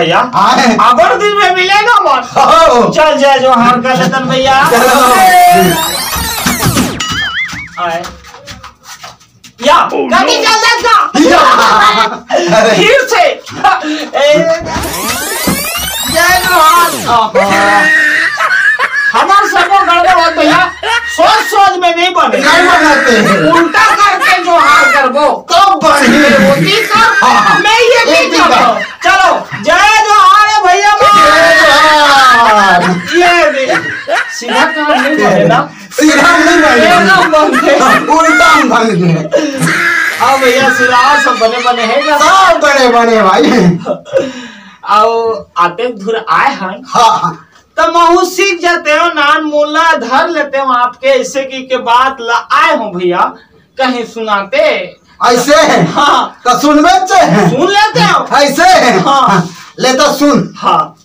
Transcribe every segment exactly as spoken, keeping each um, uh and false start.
भैया, आए। अबर दिन में मिले ना मन। हो। चल जय जोहार कर लेतन भैया। चलो। आए। या, कभी चल जाएगा। या। अरे। फिर से। ए, जय जोहार। हमार सबो गड़बड़ होत भैया, सोच सोच में नहीं बने। नहीं बनाते हैं। उल्टा करके जोहार करबो। तब बढ़िया। होती तो हाँ, हाँ। मैं ये भी होती तो। करता हूँ। चलो, जय जोहार है भैया। जय जोहार। ये भी सीधा काम नहीं बने ना। सीधा नहीं बने। एकदम बन गए। उल्टा हम बन गए। अब भैया सीधा सब बने बने है ना? सब बने बने भाई। आओ, आते धुर आए हैं। हाँ, हाँ। त महू सीख जाते हो, नान मोला धर लेते हो आपके, ऐसे की के बात ला आए हो भैया, कहीं सुनाते। ऐसे है? हाँ। तो सुनबे से है। सुन लेते हो। ऐसे है? हाँ। ले तो सुन। हाँ।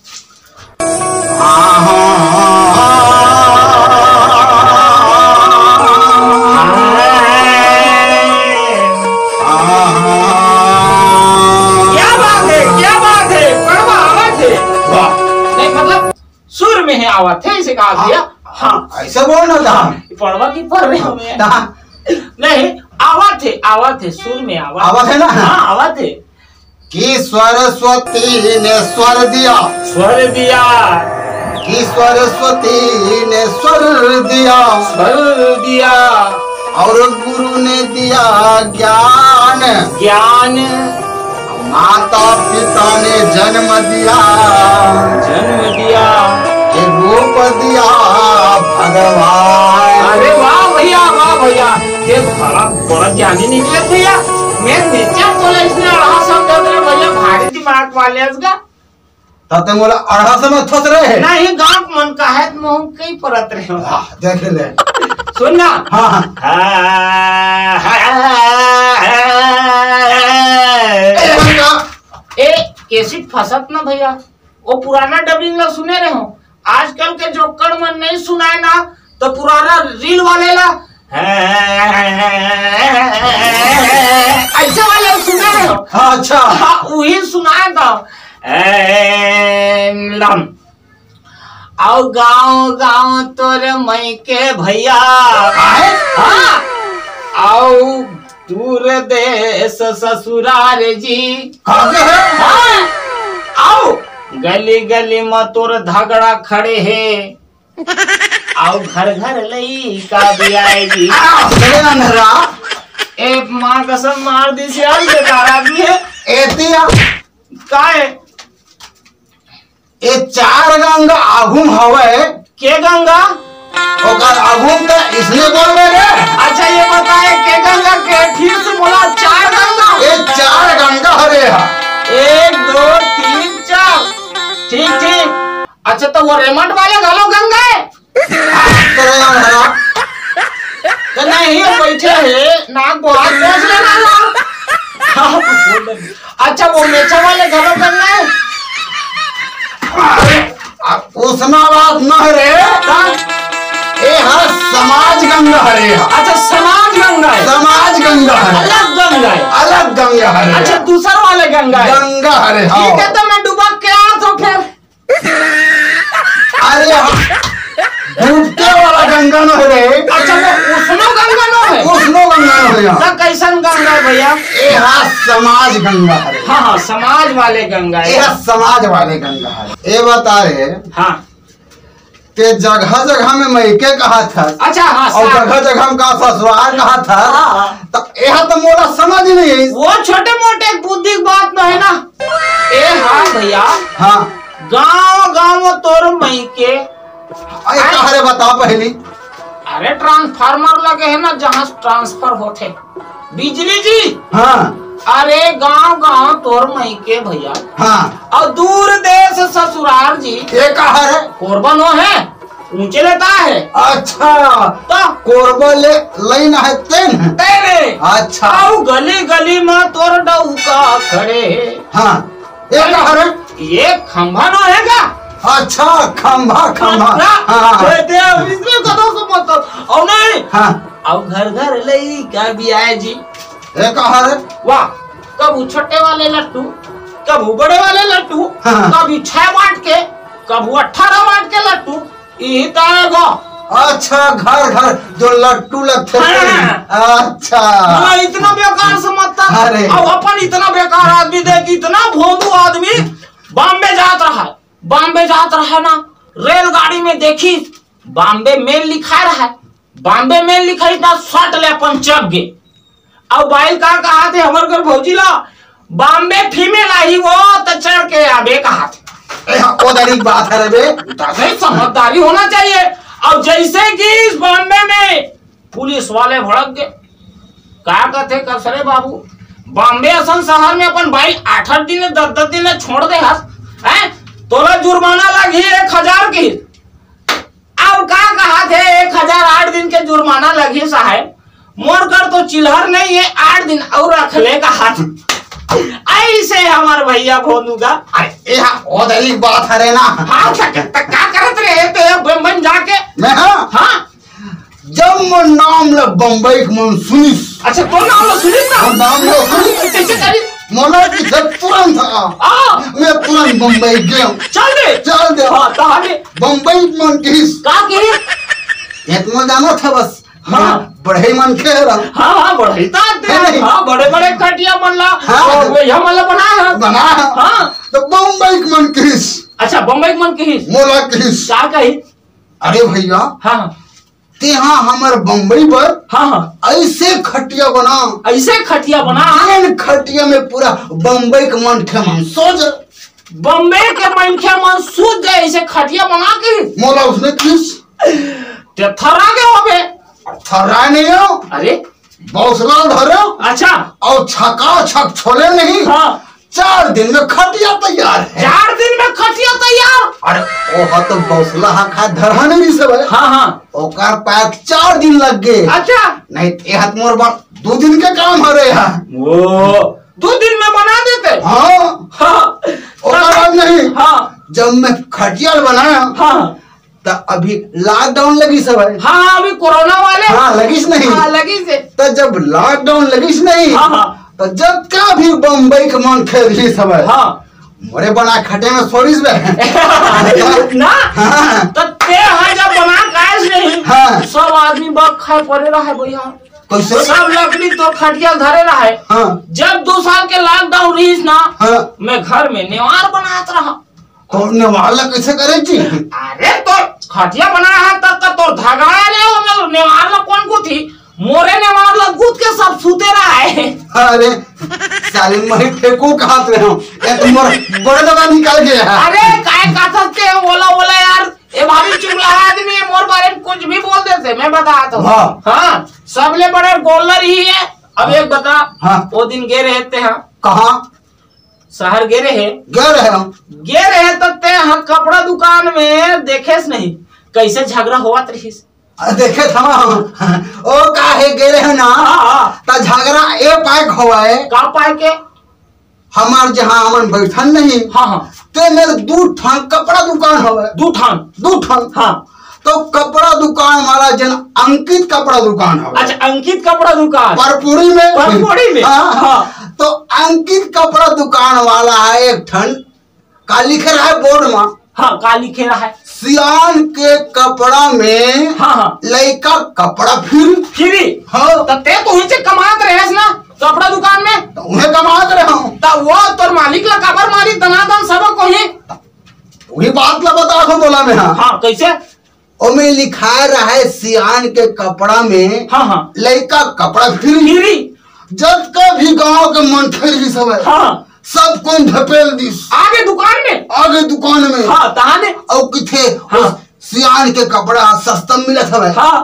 क्या बात है, क्या बात है, पढ़वा आवत है। वाह। नहीं, मतलब, सुर में है आवत है, इसे कहा भैया। हाँ। हाँ, ऐसे बोल ना था। पढ़वा की पढ़ रहे हो भैया? हाँ। नहीं, आवत है, आवत है, सुर में आवत आवत है ना? हाँ, आवत है। कि सरस्वती ने स्वर दिया। स्वर दिया। कि सरस्वती ने स्वर दिया। स्वर दिया। और गुरु ने दिया ज्ञान। ज्ञान। माता पिता ने जन्म दिया। जन्म दिया। ये रूप दिया भगवान। अरे वाह भैया, वाह भैया, ये बड़ा, बड़ा ज्ञानी निकले भैया। मैं नीचे बोला इसने अढ़ा शब्द दे रहे भैया, भारी दिमाग वाले इसका। तते मोला अढ़ा समझ थोस रहे है। नहीं, गांव मन का है, तो महू कई परत रहे हो। वाह, देख ले। सुन ना। हाँ, हाँ। ए, ए, कैसी फसत ना भैया, वो पुराना डबिंग ला सुने रहे हो, आजकल के जो कड़ मन नहीं सुनाए ना, तो पुराना रील वाले ला ऐसे वाले सुने रहे हो। हाँ, अच्छा। हाँ, वही सुनाए था। एम लम। आओ गांव गांव तोर मई के भैया। आए? हाँ। आओ दूर देश ससुरार जी। कहाँ के है? हाँ। आओ गली गली में तोर धगड़ा खड़े है। आओ घर घर लइका भी आए जी। आ, बे अंधरा। ए माँ कसम मार दी से यार, बेकार आदमी है। एतिया। का है? ए चार गंगा आघू म हवय। के गंगा? ओकर आघू म त इसने बोल रहे रे। अच्छा, ये बताए, के गंगा के ठीक से बोला, चार गंगा? ए चार गंगा हरे हा। एक, दो, तीन, चार। ठीक, ठीक। अच्छा, तो वो रेमंड वाले घलो गंगा है? करे अंधरा। तो नहीं, बैठे है, नाक को हाथ पोंछ लेना ला। अच्छा, वो मेछा वाले घलो गंगा है? अरे, आ, उसना बात न हरे। हाँ। ए हा समाज गंगा हरे हा। अच्छा, समाज गंगा है। समाज गंगा हरे। अलग गंगा है। अलग गंगा हरे। अच्छा, दूसर वाले गंगा है। गंगा हरे, हाँ। ठीक है, तो मैं डुबक के आ तो फिर। अरे, डूबते वाला गंगा न हरे। अच्छा, वो उसनो गंगा न है? उसनो गंगा न हरे। तो कैसन गंगा है भैया? ए हा समाज गंगा हरे। हाँ, हाँ, समाज वाले गंगा है। ए हा समाज वाले गंगा हरे। ए बता रे। हाँ। के जगह जगह में मइके कहा था। अच्छा, हाँ, और सा- जगह जगह में का ससुराल कहा था। हाँ, हाँ। तो ए हा तो मोला समझ नहीं है। वो छोटे मोटे बुद्धि की बात न है ना। ए हाँ भैया। हाँ। गांव गांव तोर मइके। अरे का हरे बताओ पहली। अरे ट्रांसफार्मर लगे है ना, जहाँ ट्रांसफर होते बिजली जी। हाँ। अरे गांव गांव तोर मइके भैया। हाँ। और दूर देश ससुराल जी। ये का हरे? कोरबा नो है। ऊंचे लेता है। अच्छा। तो? कोरबा ले लाइन है तेन? तेरे। अच्छा। आओ गली गली में तोर डौका खड़े है। हाँ। ये का हरे? ये खंभा नो है का? अच्छा, खंभा, खंभा। खंभा। हाँ, हाँ, हाँ। ए, दे, इसमें कतो से मतलब। और नहीं। हाँ। और घर घर लइका भी आए जी। ये का हरे? वाह, कब वो छोटे वाले लट्टू, कभू बड़े वाले लट्टू, हाँ। कभी छह वाट के, कभू अठारह वाट के लट्टू, यही तरह गो। अच्छा, घर घर जो लट्टू लगथे। हाँ। अच्छा। हाँ, इतना बेकार समझता। अरे। अब अपन इतना बेकार आदमी देख, इतना भोंदू आदमी बॉम्बे जात रहा है, बॉम्बे जात रहा है ना, रेलगाड़ी में देखी बॉम्बे मेल लिखा रहा है, बॉम्बे मेल लिखा इतना सट ले अपन चप गे। अब बाइल का कहा थे हमर घर भौजी ला, बॉम्बे फीमेल आई वो त चढ़ के आबे कहा थे। ए, हाँ, वो दरी बात है रे बे। तबे समझदारी होना चाहिए। अब जैसे कि इस बॉम्बे में पुलिस वाले भड़क गए, का कहते कसरे बाबू, बॉम्बे असन शहर में अपन बाइक आठ आठ दिन दस दस दिन छोड़ दे हस, हैं? तोला जुर्माना लगी एक हजार की। अब का कहा थे, एक हजार आठ दिन के जुर्माना लगी साहब, मोर कर तो चिल्हर नहीं है, आठ दिन और रख ले कहा थे। ऐसे हमार भैया भोनू का। अरे, ये हाँ, बहुत अलग बात है रे ना। हाँ, त, त, का करत रहे थे बम बम जाके? मैं हाँ? हाँ। जब मोर नाम ल बम्बई के मन सुनिस। अच्छा, तोर नाम ल सुनिस ना? मोर नाम ल सुनिस। कैसे करी? मोला किथे तुरंत आ। आ। मैं तुरंत बम्बई गेंव। चल दे। चल दे। हाँ, तहाने? बम्बई के मन किस। का किस? ये तो मैं जाना था बस। हाँ। बड़े मनखे हरन। हाँ, हाँ, बड़े ही तो आते हैं। है नहीं? हाँ, बड़े-बड़े खटिया मन ला। हाँ। और वो यहाँ मन ला बनाए हैं। बनाए हैं। हाँ। तो बम्बई के मन किस। अच्छा, बम्बई के मन किस? मोला किस। का कही? अरे भैया। हाँ, हाँ। तेहा हमर बम्बई बर हाँ, हाँ। ऐसे खटिया बना। ऐसे खटिया बना? जेन खटिया में पूरा बम्बई के मनखे मन सो जाए। बम्बई के मनखे मन सो जाए, ऐसे खटिया बना के? मोला उसने किस। ते थर्रा गे होबे। थर्रा नहीं हो। अरे। बौसला धरो। अच्छा। और छका छक छोले नहीं। हाँ। चार दिन में खटिया तैयार है। चार दिन में खटिया तैयार? अरे, ओहा तो बौसला हा खा धरहा नहीं सब है। हाँ, हाँ। ओकर पाए चार दिन लग गए। अच्छा। नहीं, ते हाथ मोर बाप दो दिन के काम हरे हा। वो दो दिन में बना देते? हाँ। हाँ। ओकर बाद नहीं। हाँ। जब मैं खटिया बनाया, हाँ। त अभी लॉकडाउन लगिस हवय। हाँ, अभी कोरोना वाले। हाँ, लगिस नहीं। हाँ, लगिस हे। त जब लॉकडाउन लगिस नहीं, हाँ, हाँ। त जतका भी बम्बई के मनखे रहिस हवय, हाँ। मोरे बना खटिया में सोइस बे। ना, हाँ। त ते हा जब बना कायस नहीं, हाँ। सब आदमी बक खाए परे रहे भैया। कैसे? सब लकड़ी तो खटिया धरे रहे। हाँ। जब दो साल के लॉकडाउन रहिस ना, हाँ। मैं घर में नेवार बनात रहा। तो नेवार ला कैसे करे जी? अरे तो खटिया बनाए हे तब तो तोर धगाए ले हो, मैं नेवार ला कौन गुथी? मोरे नेवार ला गुथ के सब सूते रहे। अरे साले, मैं फेंकू कहत रहे हूँ, ये तो मोर बड़े दादा निकल गया है। अरे काय कथस ते ओला ओला यार, ये भाभी चुगला आदमी है, मोर बारे में कुछ भी बोल देते, मैं बता तो। हाँ। हाँ, सबले बड़े गोल्लर ही है। अब एक बता, हाँ। वो दिन गे रहे ते, हाँ। कहाँ? शहर गे रहे? गे रहे हम। गे रहे त ते ह कपड़ा दुकान में देखेस नहीं, कैसे झगड़ा होवत रहिस? आ, देखे था हम। ओ का हे गे रहे ना? हाँ, हाँ। त झगड़ा ए पाए के होवय। का पाए के? हमार जहाँ हमन बैठन नहीं। हाँ, हाँ। ते मेर दू ठन कपड़ा दुकान हवय। दू ठन? दू ठन। हाँ। तो कपड़ा दुकान वाला जन अंकित कपड़ा दुकान हवय। अच्छा, अंकित कपड़ा दुकान। परपुरी में। परपुरी में। हाँ। हाँ। तो अंकित कपड़ा दुकान वाला है एक ठन, का लिखे रहा है बोर्ड में? हाँ, का लिखे रहा है? सियान के कपड़ा में हाँ, हाँ। लइका कपड़ा फ्री। फ्री? हाँ। तो ते तो उही से कमात रहेस ना कपड़ा दुकान में? तो उहे कमात रहे हूँ। तो वो तोर मालिक ला काबर मारी दनादन सब कोही? वही बात ला बता दो बोला मैं, हाँ। हाँ, कैसे? ओमे लिखाए रहे सियान के कपड़ा में हाँ, हाँ। लइका कपड़ा फ्री। फ्री। जतका भी गांव के मनखे रहिस हवय, हाँ। सब कोन धपेल दिस। आगे दुकान में? आगे दुकान में। हाँ, तहाने? अउ किथे हाँ। उस सियान के कपड़ा सस्ता मिलत हवय। हाँ।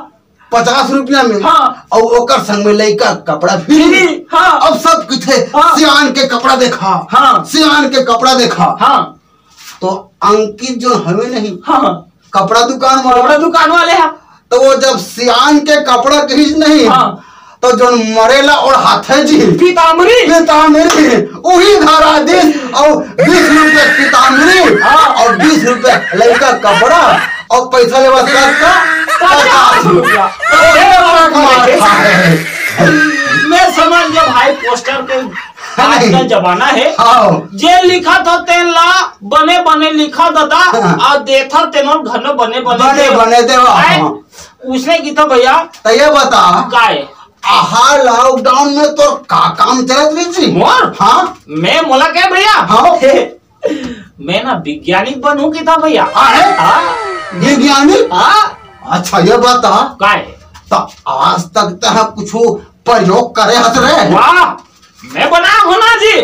पचास रुपया में। हाँ। अउ ओकर संग में लइका कपड़ा फ्री। फ्री, हाँ। अब सब किथे हाँ। सियान के कपड़ा देखा। हाँ। सियान के कपड़ा देखा। हाँ। तो अंकित जो हवे नहीं, हाँ। कपड़ा दुकान वाला। कपड़ा दुकान वाले हा। तो वो जब सियान के कपड़ा खींच नहीं, हाँ। तो जो मरेला ओढ़ाथे जी। पीताम्बरी। पीताम्बरी, उही धरा दिस, अउ बीस रुपया पीताम्बरी, हाँ। अउ बीस रुपया लइका कपड़ा, अउ पैसा लेवा सस्ता, पचास रुपया। तो ये वाला कमाल था। मैं समझ गया भाई, पोस्टर के है नहीं? आजकल जमाना है। हाँ। जे लिखत हो तेन ला बने बने लिखा दादा, हाँ। अउ देथव तेन ल घलो बने बने बने देव। बने देव, आए? हाँ। उसने किथा भैया। त ये बता, काय? आहा, lockdown में तोर का काम चलत रहिस जी? मोर? हाँ। मैं मोला कहे भैया? हाँ। मैं ना वैज्ञानिक बनहूं किथा भैया। आहे? हाँ। वैज्ञानिक? हाँ। अच्छा, ये बता। काय? त आज तक तैं कुछु प्रयोग करे हस रे? वाह, मैं बनाहूं ना जी,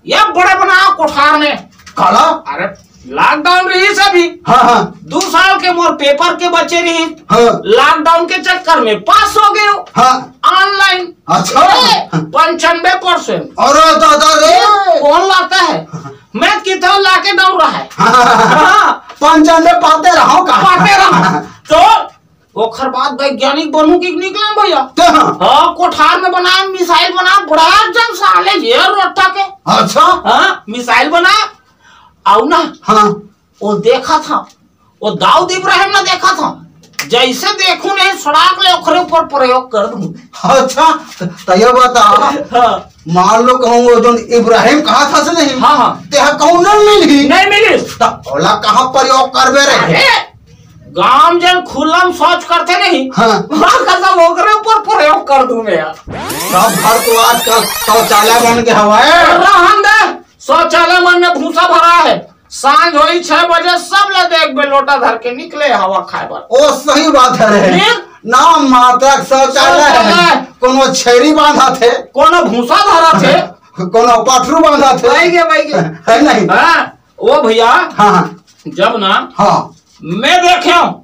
ये बड़े बनाहूं कोठार में। काला? अरे, lockdown रहिस अभी। हाँ, हाँ। दू साल के मोर paper के बचे रहिस। हाँ। Lockdown के चक्कर में पास हो गेंव। हाँ। Online। अच्छा। ए, पंचानबे percent। अरे दादा रे। कौन लाता है? मैं किथा ला के दौड़ रहा है। हाँ। पंचानबे पाते रहो का? पाते रहो। तो ओखर बाद वैज्ञानिक बनहूं कि निकलेंव भैया। ते हाँ। हाँ, कोठार में बनाएंव, missile बनाएंव, बड़ा जब साले ये रोटा के। अच्छा। हाँ, missile बनाएंव। अउ ना। हाँ। वो देखा था, वो दाऊद इब्राहिम ला देखा था, जैसे देखूं नहीं सड़ाक ले ओखरे ऊपर प्रयोग कर दूं। अच्छा, त ये बता, हाँ। मान लो कहूं वो जोन इब्राहिम कहा था से नहीं, हाँ, हाँ। तेहा कहूं नहीं मिलही। नहीं मिलिस। त ओला कहाँ प्रयोग करबे रे? अरे, गांव जन खुल्ला में शौच करथे नहीं, हाँ। वहाँ कसम ओकरे ऊपर प्रयोग कर दूं मैं यार। सब घर तो आजकल शौचालय बन के हवय। रहन दे, शौचालय मन में भूसा भरा है। सांझ होही छह बजे, सब ला देखबे लोटा धर के निकले हवा खाए बर। ओ, सही बात है रे। फिर? नाम मात्र शौचालय है। शौचालय। कोनो छेरी बांधा थे। कोनो भूसा धरा थे। कोनो पाथरू बांधा थे। भाई के, भाई के। है नहीं? हाँ, वो भैया, हाँ, हाँ। जब ना हाँ। मैं देखेंव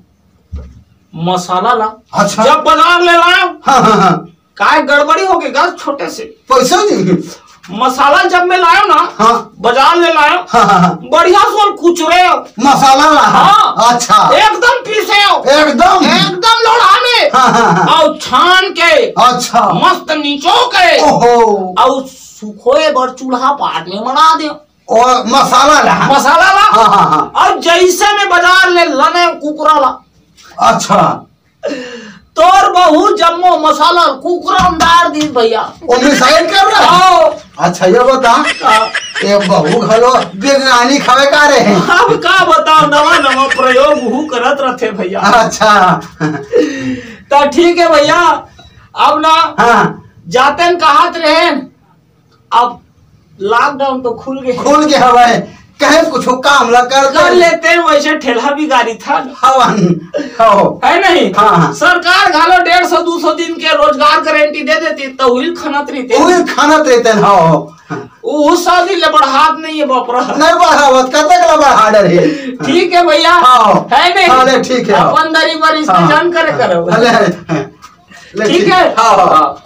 मसाला ला, अच्छा। जब बाजार ले लाएंव, हाँ, हाँ, हाँ। काय गड़बड़ी होगे गा छोटे से। पैसा नहीं। मसाला जब मैं लाएंव ना, हाँ। बाजार ले लाएंव, हाँ, हाँ, हाँ। बढ़िया से कुचरेंव। मसाला ला? हाँ। अच्छा। एकदम पीसेंव। एकदम? एकदम लोढ़ा में। हाँ, हाँ, हाँ। अउ छान के, अच्छा। मस्त निचो के, ओहो। अउ सुखोए बर चूल्हा पाट में मड़ा देंव। ओ, मसाला ला? मसाला ला। हाँ, हाँ, हाँ। अउ जैसे मैं बाजार ले लानेंव कुकरा ला। अच्छा। तोर बहू जम्मो मसाला कुकरा में डार दिस भैया। ओ, missile कर रहा है? हाँ। अच्छा, ये बता, हाँ। ये बहू घलो वैज्ञानिक हवे का रे? अब का बताओ, नवा नवा प्रयोग उहू करत रथे भैया। अच्छा। त ठीक है भैया, अब ना हाँ। जातेन कहत रहेन, अब lockdown तो खुल गे। खुल गे हवय, कहे कुछ काम ला कर कर दे। लेते हैं, वैसे ठेला भी गाड़ी था। हवन, हो। है नहीं? हाँ, हाँ। सरकार घलो डेढ़ सौ दू सौ दिन के रोजगार गारंटी दे देती, त उहिल खनत रहिते। उहिल खनत रहिते, हो। वो सौ दिन ले बढ़ात नहीं है, बाप रे। नहीं बढ़ावत, कतक ला बढ़ा डरे। ठीक है भैया। हाँ। है नहीं? हाँ, ले, ठीक है। अपन दरी बर इसने हाँ। जान करे करो। ले, ले, ठीक ठीक। है? हाँ, हाँ। हाँ।